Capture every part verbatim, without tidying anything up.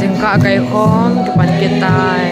Jingkah kai khom kipan kit tai.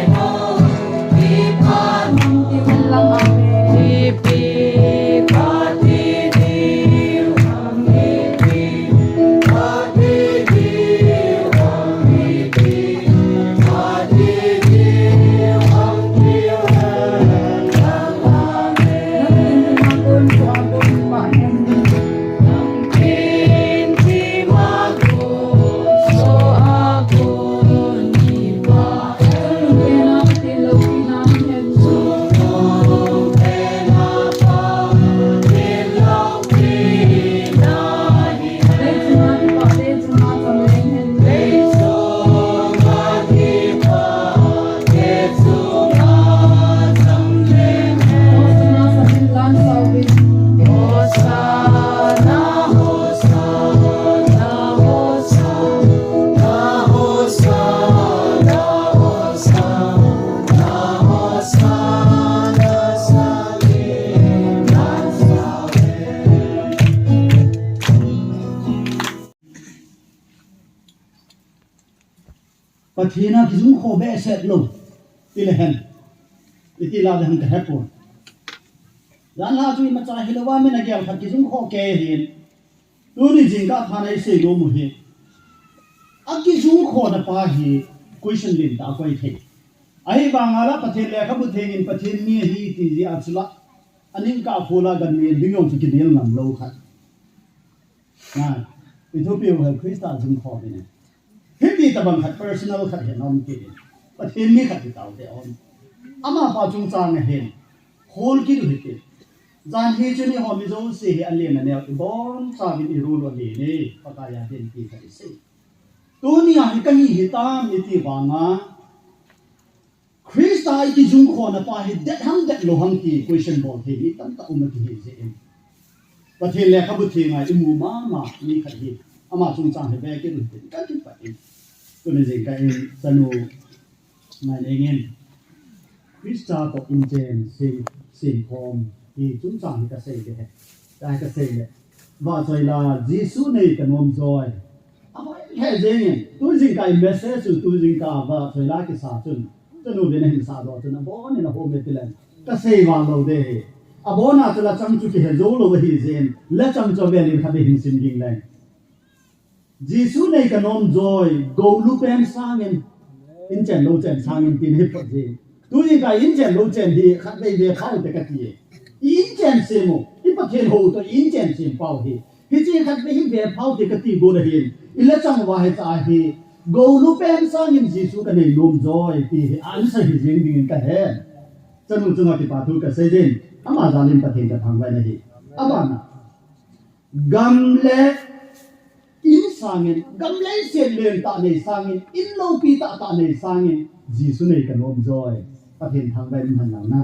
Pathen a kijung kho behseh lou. Ti le hen. Iti la le hen ka he pon. Jan la chu imacha hilou va min a gel khat kijung kho kei hin. Tuni jingkah phat a i sei nom u hi. A kijung kho na pa hi question len tah a koi thei. Ahivang a la Pathen lekhabu theng in Pathen mi ahi ti jeh a chu la. A ning kah kho la gan mi ding jong chu kidel ngam lou khat. Na, i thupi u hi Christa jung kho hi ne. Hiti tabang khat personal khat hin um kit in. Pathen mi khat hi tau te um. Amapa chungchang a hin. Khol kit u hite. Jan hi chu ni ho mi jouse hi a len a neo i boncha vin i rule u le ne. Pakai a den ti khat i sei. Tuni a hi ka hi hi tam i ti vang a. Christa i kijung kho na pa hi det ham det lou ham ti question bol thei mi tamtah um a ti hi jeh in. Pathen lekhabu theng a i mu mama mi khat hi. Ama chungchang hi ve kit u hite ka ti pa in. Tuni jingkah in chanu ngai nei ngin. Christa toh inchen sem, sem khom hi chungchang hi ka sei le. Ka hi ka sei le. Vahchoi la Jesu nei ka nom joi. Ahoi, he jeng in, tu jingkah i message chu tu jingkah vahchoi la kisa chun. Chanu vin a hin sa doh chun, abon in a home ti len. Ka sei val lou de hi. Abon a chu la chang chu kihe jou lou hi jeng. La chang chu vel in khat hin sim ging leng. Jesu nei ka nom joi, golu pen sangin. Inchen lou chen sangin tin hi phot jeng. Tu jingkah inchen lou chen hi khatvei ve phau te ka ti e. I inchen sem u, i Pathen hou toh i inchen sem pau hi. Hiche khatvei hi ve phau te ka ti gon ahin. I la chang uva hiche a hi. Golu pen sangin Jesu ka nei nom joi ti hi answer hi jeng dingin ka he. Chanu chunga kipa thu ka sei din. Ama jal in Pathen ka thangvah na hi. Abana. Gam le in sangin, gam le in sen len tah nei sangin, in loupi tah tah nei sangin, Jesu nei ka nom joi. Pathen thangvah in man lang na.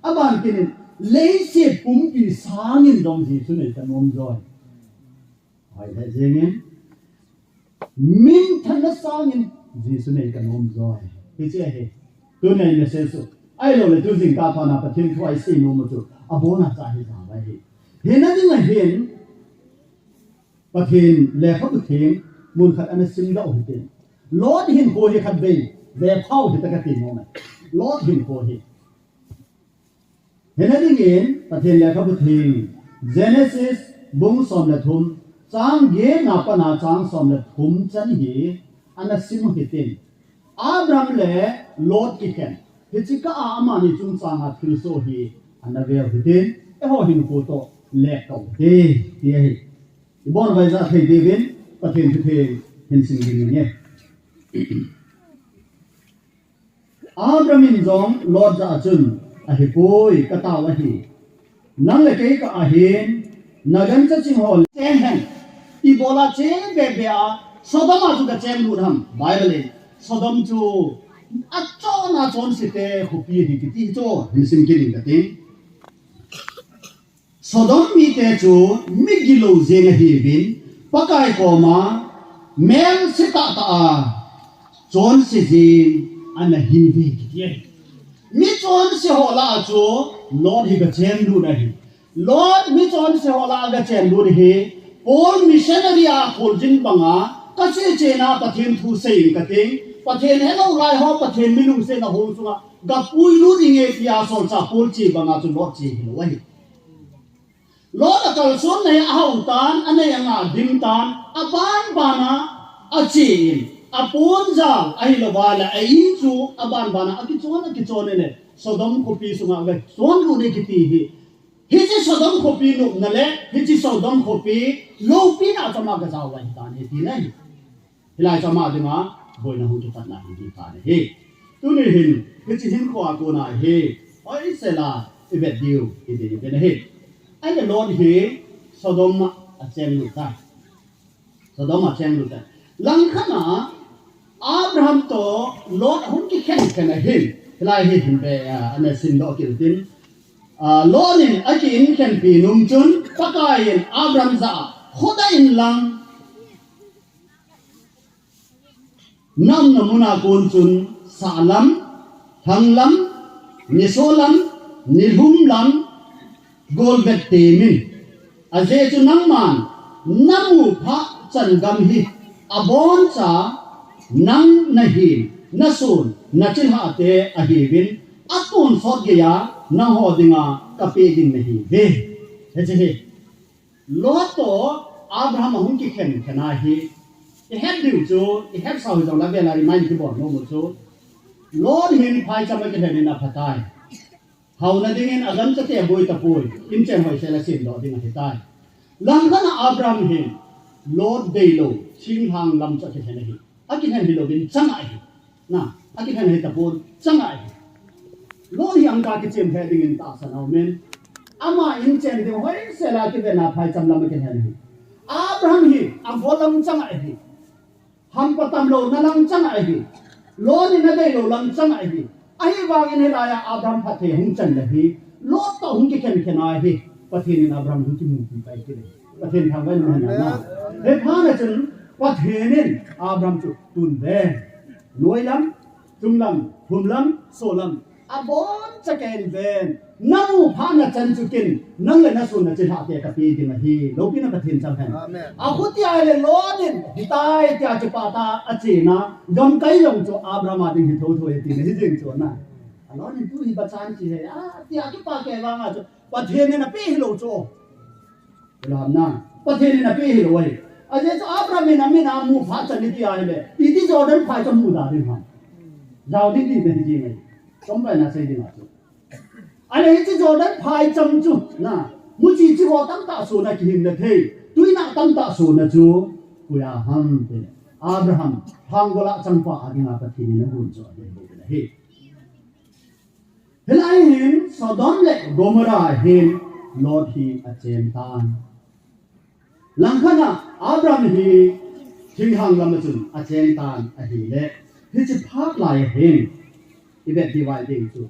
Aban kinin, leiset pumpi sangin jong Jesu nei ka nom joi. Hoi he jengin, Minthanna sangin Jesu nei ka nom joi. Hiche ahi. Tuni a i message chu. Ahilou le tu jingkah phat na Pathen thu a i sei nom u chu. Abon a cha hi jao ahi. Hina ding ahin. Pathen lekhabu theng mun khat ana sim doh u hite. Lot hinkho hi khatvei ve phau hita ka ti nom e. Lot hinkho hi. Hina dingin, Pathen lekhabu theng, Genesis bung som le thum, chang get na a pat a chang som le thum chan hi, ana sim u hitin. Abraham le Lot kikhen, hiche kah a amani chungchang a thilsoh hi, ana ve u hitin, eiho hinkho toh, let tau hite, ti ahi. I bon vai ja thei diuvin, Pathen thu theng, hin sim ding nge. Abraham in jong Lot jah a chun, ahipoi, ka tao ahi. Nang le kei kah a hin, na gancha ching ho le cheng hen. Ibola cheng bebe a, Sodom a chu ka cheng lut ham, Bible in. Sodom chu, achona chonse te khopi ahi kiti chu, hin sim kit ing kate. Sodom mite chu mi gilou jeng ahiuvin, Pakai koma melse tahtah a chonse jeng ana hiuve kiti ahi. Mi chonse ho lah a chu Lot hi gachen lut ahi. Lot mi chonse ho lah a gachen lut hi, Paul missionary a kholjin banga Kache chena Pathen thu sei inge kati. Pathen helou lai ho, Pathen milungsetna ho chunga gapui lut inge tia solchah Paul che banga chu Lot che hilou ahi. Lot akalsonna hi ahao tan, anei anga adim tan, abanbana ache in, aponjal ahilouva le a in chu abanbana akichon, akichon in le Sodom khopi sunga agachon lut e kiti hi. Hiche Sodom khopi nopna le hiche Sodom khopi loupina chama gajao ahitan ahi tina ahi. Hilai chama dinga boina hung kipatna hi ti kha ahi. Tuni hin hiche hinkhoa kona hi hoisela ivet diu idei pen ahi. Ahile Lot hi Sodom a acheng lut tai. Sodom a acheng lut tai. Langkhat a Abraham toh Lot ahung kikhen khen ahin. Hilai hi hin be, ah, ana simdoh kit utin. Ah, Lot in akiinkhenpi nom chun Pakai in Abraham jah a, khodah in lang na umna muna kon chun sahlam, lhanglam, nisolam, nilhumlam, golvet temin. Ajeh chu nangman namu phah chan gam hi aboncha nang nahin, nason, nachilhah te ahiuvin, atonsot geiya nangho dinga kapeh ding nahiuve. Hiche hi Lot toh Abraham ahung kikhen khen ahi. Ihet diu chu, ihet sao hijongle avela remind kibol nom u chu, Lot hin phaicham akilhen in aphatai. Haona dingin aganchate aboi tapoi. Inchen hoisela simdoh ding ahitai. Langkhat a Abraham hin Lot deilou thinglhang lam chu akilhen ahi. Akilhen hilouvin chang ahi. Na, akilhen ahi tapon, chang ahi. Lot hi angka kichem lheh dingin tahsan aumin. Ama inchen ding hoisela kivena phaicham lam akilhen ahi. Abraham hi avolam chang ahi. Hampa tamlouna lam chang ahi. Lot in adeilou lam chang ahi. Ahivangin hilaiya Abraham phatthei hung chan le hi Lot toh hung kikhen khen ahi. Pathen in Abraham hung kimupi pai kit e. Pathen thangvah in umhen lang na. Hiphat na chun Pathen in Abraham chu tun ven. Noilam, chunglam, lhumlam, solam, aboncha kei in ven. Namu phah na chan chu ken, nang le nason nachilhah te kapeh ding ahi. Loupina Pathen chang hen. Amen. Akhutia ahile Lot in, hitai tia kipah tah a achena gamkai jong chu Abraham a ding hi thotho e tina ahi jeng chu na. A Lot in tu hi bachan chi he, a, tia kipah kei vanga chu Pathen in apeh hilou chu. Abraham na, Pathen in apeh hilou ahi. Ajeh chu Abraham in amin a mu phah chan iti ahile, iti Jordan phaicham mu da ding ham. Jao ding ti nahi jeng ahi. Chompai na sei ding a chu. Ahile hiche Jordan phaicham chu, na, muchi chi ho tamtah sona kihinna thei, tuinah tamtah sona chu, koiya ham tile, Abraham, lhanggol a changpa a dinga Pathen in agon chu ahi bou ahi. Hilai hin Sodom le Gomorrah hin Lot hi acheng tan. Langkhat a Abraham hi thinglhang lam a chun acheng tan ahile, hiche phat lai a hin ivet diu ahi ding chu,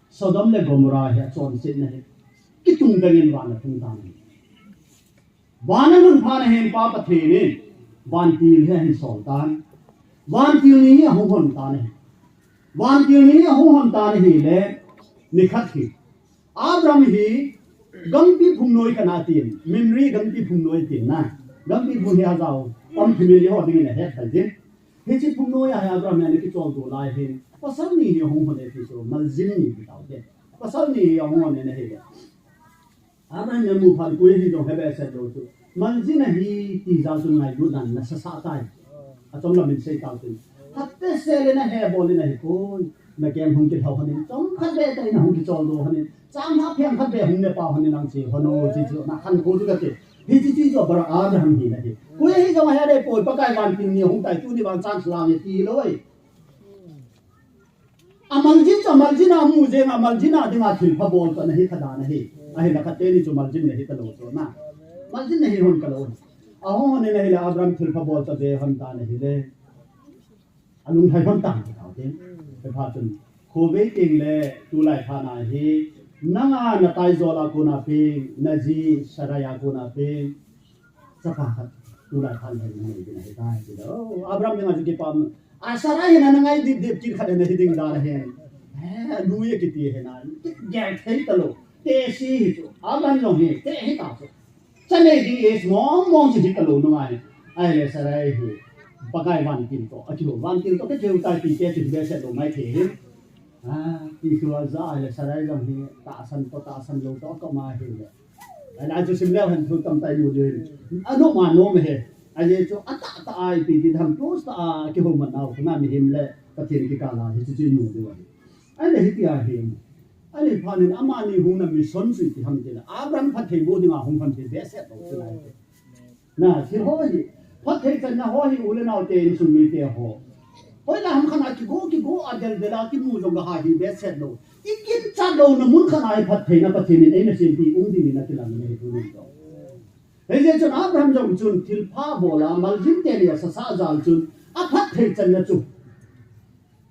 Sodom le Gomorrah hi achonsetna hi kitung bengin van athung tan ahi. Van alhun phat na hin Pa Pathen in vantil hi ahin sol tan. Vantil ni hi ahung hon tan ahi. Vantil ni hi ahung hon tan ahile, nikhat hi Abraham hi gangpi phungnoi khat a tin, Mamre gangpi phungnoi tin na. Gangpi phung hi ajao, pam thim in eiho dingin ahet kha jin. Hiche phungnoi a hi Abraham hi ana kicholdo lai hin, pasal ni hi ahung hon e ti chu, maljin ni ti tao te. Pasal ni hi ahung hon in ahile, Abraham in amu phat, koi ahi jong he behseh lou chu. Maljin ahi ti jal chu ngailut nan nasasa tai. Achom lam in sei tao tin. Phatecha le nahe bol in ahipoi. Nakem hung kilhau hon in. Chomkhat beh tah in ahung kicholdo hon in. Chang ha pheng khat beh hung ne pau hon in ang che hon o chi chu. Na khankho chu kati. Hiche chu chu Abra-, Abraham hi nahi. Koi ahi jong ahe deh poi. Pakai vantil ni ahung tai. Tuni vang chance lang e ti lou e. Amaljin chu, amaljin a mu jeng, amaljin a dinga thilpha bol chu ana hi kha dan ahi. Ahinla khat teni chu maljin nahi talou chu na. Maljin nahi hon kalou. Ahung hon in ahile Abraham thilpha bol chu be hon tan ahile. Alung thai hon tan ka tao te. Hiphat chun. Khovei teng le tulai phat na hi. Nanga nataijol a kona peng, naji Sarai a kona peng. Chapa khat, tulai phat le nanei ding ahitai, ti lou. Abraham dinga chu kipah. A Sarai hin ana ngai dip dip kit khat ana hi ding dan ahi. Eh, lui akiti hi na. Gel thei talou. Tehse hi chu. Abraham jong hi, teh hi ta chu. Cha nei ding age mong mong chu hi talou nu ngai. Ahile Sarai hi. Pakai vantil toh, akiho vantil toh, kakihou tai ti te chu behseh lou maithei hi. Ah, ti chu aja le Sarai jong hi tahsan toh, tahsan lou toh, kama hi le. Ahileh chu sim leu hen thu tamtah imu diu. Anom anom hi. Ajeh chu atah tah a ipi ti ham tu sa a kihou man nau, kona mihem le Pathen kikah a hi chu chu imu diu ahi. Ahileh hiti ahi. Ahileh phat in amani hung na mission chu iti ham ti le. Abraham phatthei boh dinga hung ham ti behseh lou chu lai. Na, thil ho hi, phatthei channa ho hi u le nao te, insung mite ho. Hoilai ham khat a kigo, kigo a del del a kimu jong kaha hi behseh lou. I ginchat louna mun khat a hi phattheina Pathen in eina sempeh um ding in ati lang ahi tunin jong. Hijeh chun Abraham jong chun thilpha bol a, maljin teni a sasa jal chun, aphatthei channa chu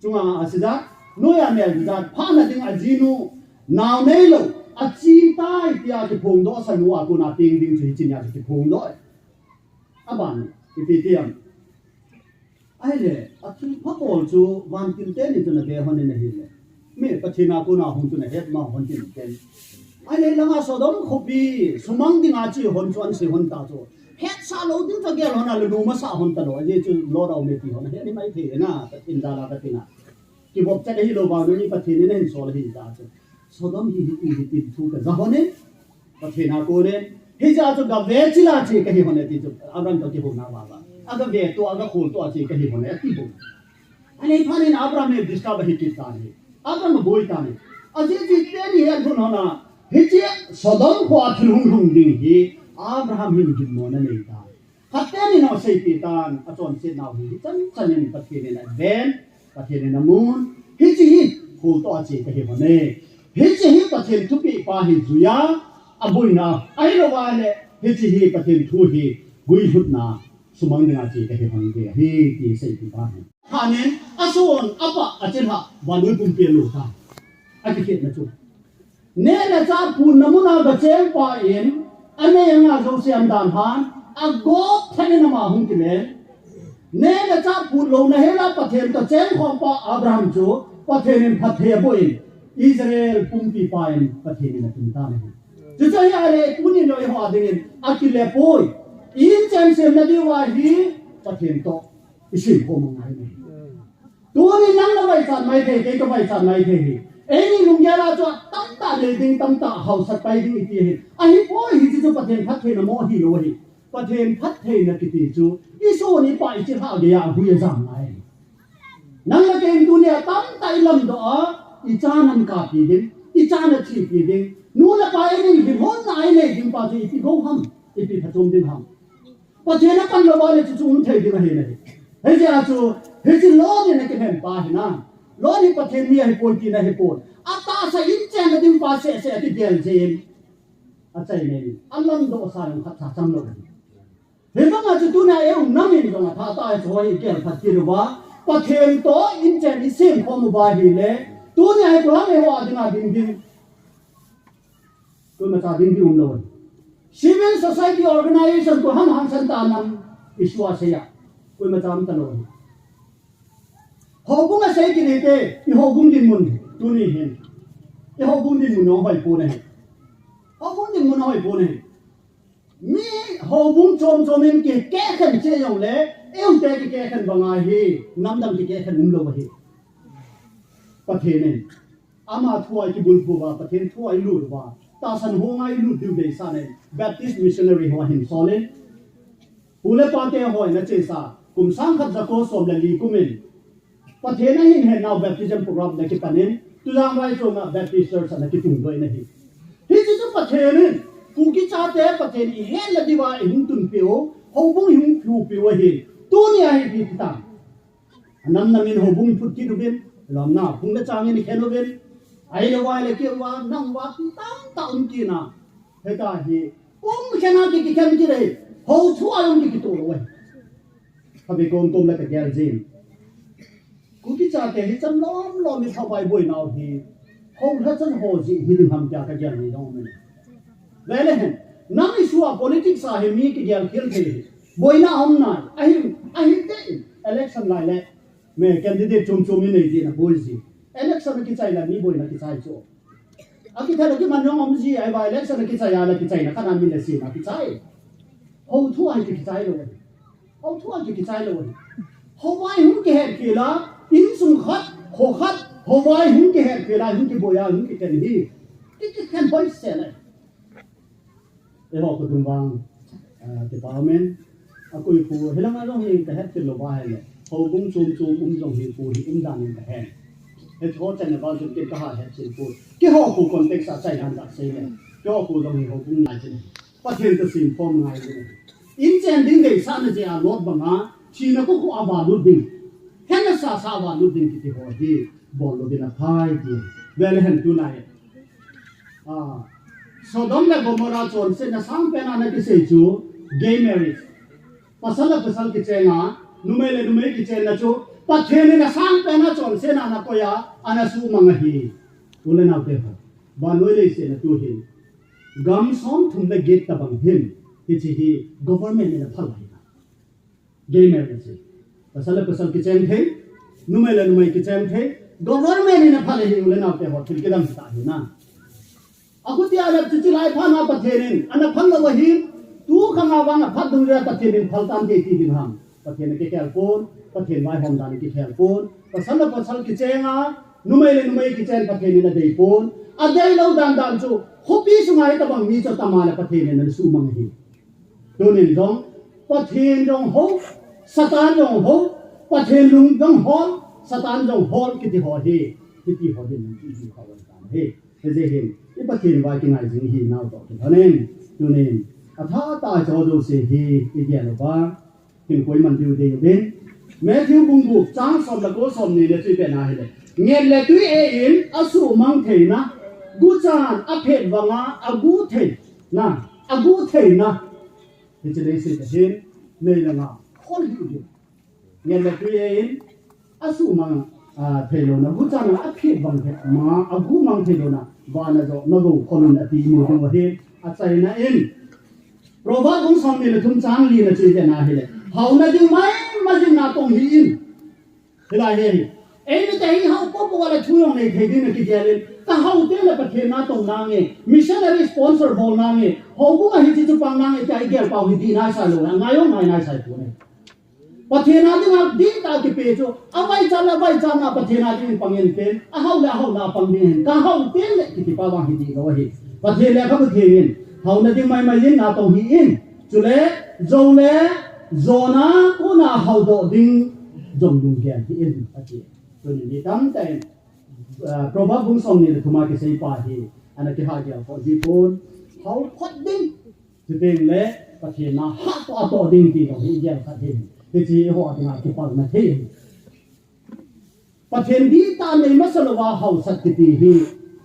chunga asijat, noiya mel jat, phahna ding ajinu, nao neilou, achi tai tia kiphongdoh sanu a kona peng ding chu hiche nia chu kiphongdoh e. Aban, ipi ti ham. Ahileh, athilpha bol chu vantil teni chu nave hon in ahileh. Mi Pathen a kona hung chu nahet ma hon tin ten. Ahileh langa Sodom khopi, sumang dinga che hon chu anse hon ta chu. Hetsah lou ding kagel hon a le lungmosah hon talou. Ajeh chu Lot a um e ti hon. Ahet ni maithei na, Pathen jal a katina. Kivop chet ahilou vang ni Pathen in ahin sol ahi ta chu. Sodom hi, hi, hi, hi, tin thu kaja hon in. Pathen a kon in. Hijeh chu gave chila che kahi hon e ti chu. Abraham toh kihouna vang a. Agave toh, agakhol toh a che kahi hon e ti bou. Ahileh phat in Abraham hi disturb ahi kit tan ahi. Abraham aboi tan ahi. Ajeh chu teni hi alhun hon a. Hiche Sodom khoa thil hung lhung ding hi Abraham hin ginmo na nei tan. Khat teni in aseipeh tan, achonset nau hi, hichan chan in Pathen in aven, Pathen in amun. Hiche hi, khol toh a che kahi hon e. Hiche hi Pathen thupeh pa hi juiya, aboina. Ahilou vale, hiche hi Pathen thu hi, guilhutna. Sumang dinga che kahi hon e ti ahi, ti seipeh pa hi. Phat in, ason, apah, achelhah, vannoi pumpi alou tan. Akikhetna chu. Neh le chah phutna mun a gacheng pa in, anei anga jouse adan han, agop tah in ama hung kile. Neh le chah phut louna hela Pathen toh chengkhom pa Abraham chu, Pathen in phatthei aboh in, Israel pumpi pa in Pathen in atun tan ahi. Chuche hi ahileh, tunin jong eiho a dingin, akile poi. Inchen semna diu ahi, Pathen toh isem khom angai e. Tuni nang navaichat maithei, kei kavaichat maithei hi. Eini lunggel a chu tamtah nei ding, tamtah haosat pai ding iti hi. Ahipoi, hiche chu Pathen phattheina mo hilou ahi. Pathen phattheina kiti chu, isoh in ipah ichelhah geiya ahui ajam ngai. Nang le kei in tunia tamtah ilamdoh a, icha na kapi ding, icha na chepi ding. Nu le pa eini lhon a inei ding pa chu ipi go ham, ipi phachom ding ham. Pathen apan lou vale chu chu um thei ding ahi nahi. Hijeh a chu, hiche Lot in akilhen pa hi na. Lot hi Pathen mi ahipoi tina ahipoi. Atahsa in chenna ding pa seh seh akigel jin. Achaina in. Alamdoh sa jong khatcha chang lou. Hibang a chu tunia eiho nangin jong athah tah a chu hi gel phat kit uva. Pathen toh in chen isem khom uva ahile. Tunia hi koiham eiho a dinga ding ding. Koimacha ding ding umlou. Civil society organization koiham hangsan ta nam issue a seiya. Koimacha um talou. Houbung a sei kit hite, i houbung dinmun tuni hin. I houbung dinmun ahoi pon ahi. Houbung dinmun ahoi pon ahi. Mi houbung chom chom in kikehkhen cheh jongle, eihon te kikehkhen banga hi, namdang kikehkhen umlou ahi. Pathen in. Ama thu a ikibulphu uva, Pathen thu a ilut uva, tahsan hong a ilut diu deisah in, Baptist missionary ho ahin sol in. Pu le pa te ho in achesa, kum sang khat jako som le li kum in. Pathen ahin hen nau baptism program ana kipan in, tujang vai chunga Baptist Church ana kitungdoh in ahi. Hiche chu Pathen in, Kuki chate Pathen ihetna diuva ihung tunpeh u, houbung ihung phupi u ahi. Tunia hi ipi ti tam. Anam nam in houbung phut kit uvin, lomna, phung le chang in ikhen uvin. Ahilou va le keu va, nang va, tamtah um kit na. Heta hi, um khen a ki, kikhen kit ahi. Hou thu a um ki, kitoh lou ahi. Khatvei kom kom le kagel jin. Kuki chate hi chan lom lom in thavai boina u hi. Hou lha chan ho jeh hi ding ham tia kagel ni dong men. Vele hen, nang issue a politics a hi mi kigel khel thei hi. Boina um nai, ahi, ahi te in, election lai le. Mi candidate chom chom in nei jin aboi ji. Election kichai la mi boina kichai chu. Akithei la kiman jong um ji, ahivang election kichai a la kichaina khat a mi le sina kichai. Hou thu a hi kichai lou. Hou thu a kichai lou. Hovai hung kihet khel a, insung khat, kho khat, hovai hung kihet khel a, hung kiboi a, hung kikhen hi. Ki, kikhen hoi se le. Eiho kho tung vang, ah, kipa umin. Akoi khu, hilang a jong hi kahet khel lou va hile. Houbung chom chom um jong hi khu hi um dan in kahen. Hiche ho chan a vang chun kin kaha het khel khu. Keiho khu context a chai han ta sei le. Keiho khu jong hi houbung ngai chun. Pathen toh simkhom ngai le. Inchen ding deisahna jeh a Lot banga, thina khu khu a valut ding. Hena sasa a valut ding kiti ho hi, bol lou ding aphai ti. Vele hen tulai. Ah, Sodom le Gomorrah chonsetna sangpen a ana kisei chu, gay marriage. Pasal le pasal kicheng a, numei le numei kichenna chu, Pathen in asangpen a chonsetna ana koi a, ana suhmang ahi. U le nao te ho. Vannoi leiset a tu hin. Gam somthum le get tabang hin, hiche hi government in aphal ahi. Gay marriage hi. Pasal le pasal kicheng thei, numei le numei kicheng thei, government in aphal ahi u le nao te ho, thil kidang tah ahi na. Akhutia le chuche lai phat na Pathen in, ana phal lou ahin, tu khang a vang aphat dung le Pathen in phal tan te ti ding ham. Pathen akikhel pon, Pathen vaihom dan akikhel pon, pasal le pasal kicheng a, numei le numei kicheng Pathen in adei pon, adei lou dan dan chu, khopi sunga hi tabang mi chu tama le Pathen in ana suhmang ahi. Tunin jong, Pathen jong ho, Satan jong ho, Pathen lung jong hol, Satan jong hol, kiti ho hi, kiti ho hin, kiti ho hin, hi, hijeh hin, i Pathen vai kingai jing hi nau toh kilhonin, tunin, atha tah a cho jouse hi, i gel uva, Hin koi man diu ding uvin. Matthew bung gup chang som le ko som ni le tui pen a hile. Nget le tui e in asuhmang theina. Guchan aphet vanga agu theina. Agu theina. Hiche leiset a hin. Nei le gou. Khol hi u ding. Nget le tui e in. Asuhmang, ah, theilouna, guchan a aphet vang thei, ma, agu mang theilouna, vana jo, na go, kholun ati mu ding u ahi, achaina in. Proverb bung som ni le thum chang li na chu iti na hile. Haona ding maimai jing natong hih in. Hilai hi. Eimite hi hao popo le thu jong nei thei ding na kigel in. Ka hao teng le Pathen natong nange. Missionary sponsor bol nange. Houbung a hiche chu pang nange, tia igel pau hi dih naisai lou, ngai jong ngai naisai pon e. Pathen a dinga dihtah a kipe chu, avaichat le avaichatna Pathen a dingin pang in tin, ahao le ahaona pang ding hin, ka hao teng le kiti pa vang hi dih lou ahi. Pathen lekhabu thiem in, haona ding maimai in natong hih in, chule, jou le, jona, kona haodoh ding, jong lunggel hih in, ati. Tuni mi tamtah in, ah, Proverb bung som ni le thum a kisei pa hi, ana kihagel khoh ji pon, hao phot ding, Chuteng le, Pathen a hahsa toh ding ti jong hi gel khat hi. Hiche hi eiho dinga kipalna thei hi. Pathen dihtah nei masa louva haosat kiti hi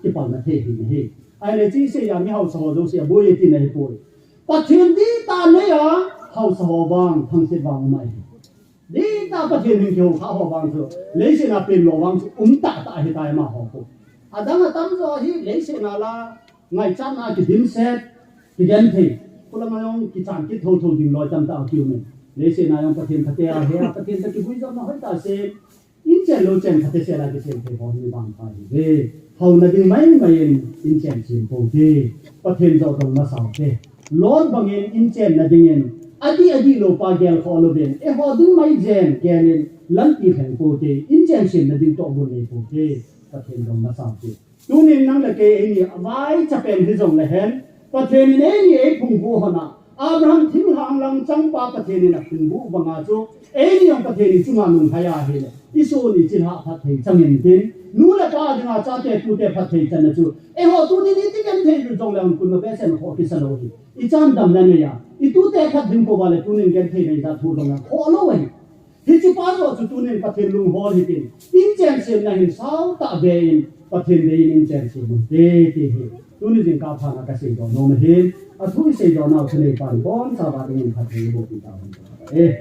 kipalna thei hi ahi. Ahile hiche seiya mi haosa ho jouse aboi e tina hipoi. Pathen dihtah nei a haosa ho vang, thangset vang um ahi. Dihtah Pathen hing kihou kha ho vang chu, leiset a pen lou vang chu um tahtah ahitai amaho khu. Adang atamjo hi leiset a la, ngaichatna kidimset, kigenthei. Khulang a jong kichan kit thotho ding loi tamtah akium in. Leiset a jong Pathen phatah a he a, Pathen toh kivui jopna hoitah sem. Inchen louchen phatah sela kisem thei ho hi vangpha ahiuve. Haona ding maimai in inchen sem pou te. Pathen joh dong masa u te. Lot bangin inchenna dingin, adih adih lou pa gelkhoh louvin, eiho ding mai jen gelin, lampi lheng pou te, inchen semna ding tohgon nei pou te, Pathen dong masa u te. Tunin nang le kei eini avaicha pen hijongle hen, Pathen in eini eiphungvuh hon a, Abraham thinglhang lang chang pa Pathen in aphungvuh banga chu, eini jong Pathen in chunga lunglhai ahile, isoh ni chilhah phatthei chang intin, nu le pa dinga chate tute phatthei channa chu, eiho tunin iti genthei jongle hung kunma behseh in khoh kisa lou hi. Ichan damna nei a, itute phat ding pouva le tunin genthei nei jat thu jongle khoh lou ahi. Hiche pa joh chu tunin Pathen lunghol hitin, inchen semna hin saotah be in, Pathen deiyin inchen sem u hite ti hi. Tuni jingkah phat a kaseidoh nom ahin, athu iseidoh nau thunei pan bonchauva dingin phatthei boh pi tahen.